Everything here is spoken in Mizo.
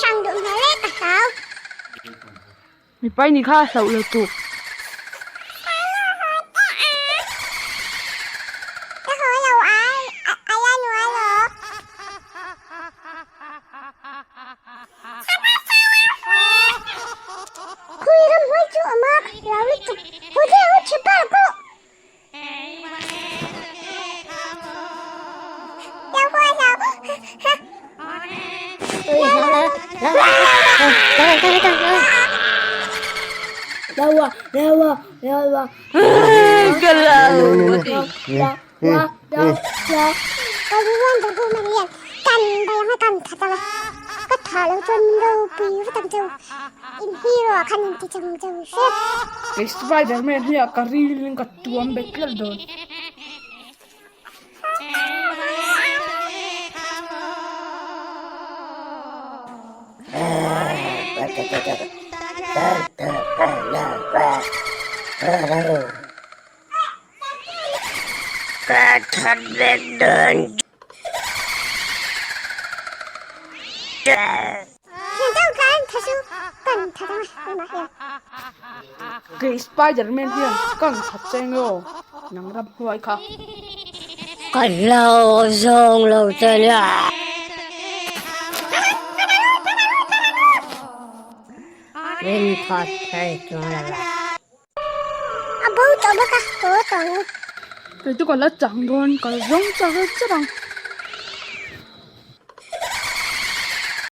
hrang duh hmel e ka hlau. Mipa i nih kha hlauh lo tuk. Ka haw lo a, a la nual lo. Khui ramhnuai chu awm a, ka hlau lutuk. Haw teh u thipa pawh. Kei Spiderman hi a ka rilin ka tuam bet tlat dawn. Kei Spiderman hian kan that cheng emaw nang ramhnuai kha. Ka hlau zawng lo che nia. Min that thei chuan a la. A bo tawh bawk a, haw tawh ang u. Kei chu ka la chang dawn, ka zawng chak chak ang.